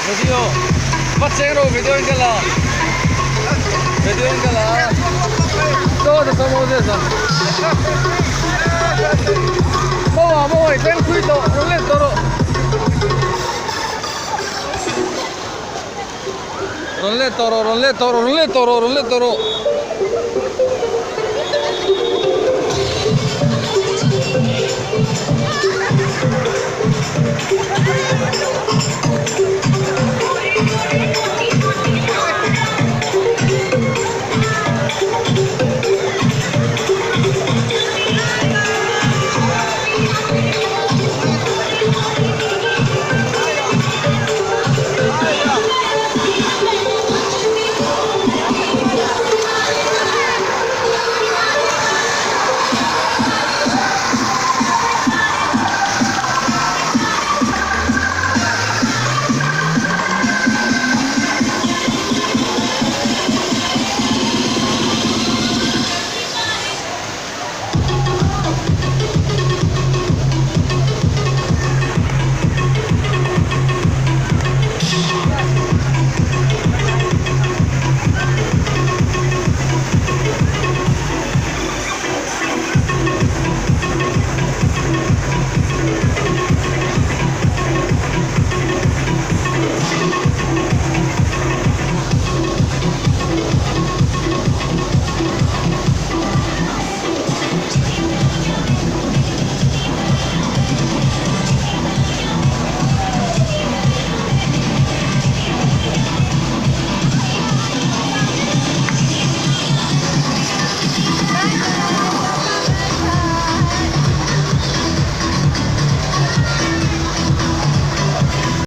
Video va cheng rawh video in ka la video in ka la chaw ta saw Moses a Mawa mawa i tleng thui tawh rawn let tawh rawh rawn let tawh rawh rawn let tawh rawh rawn let tawh rawh rawn let tawh rawh.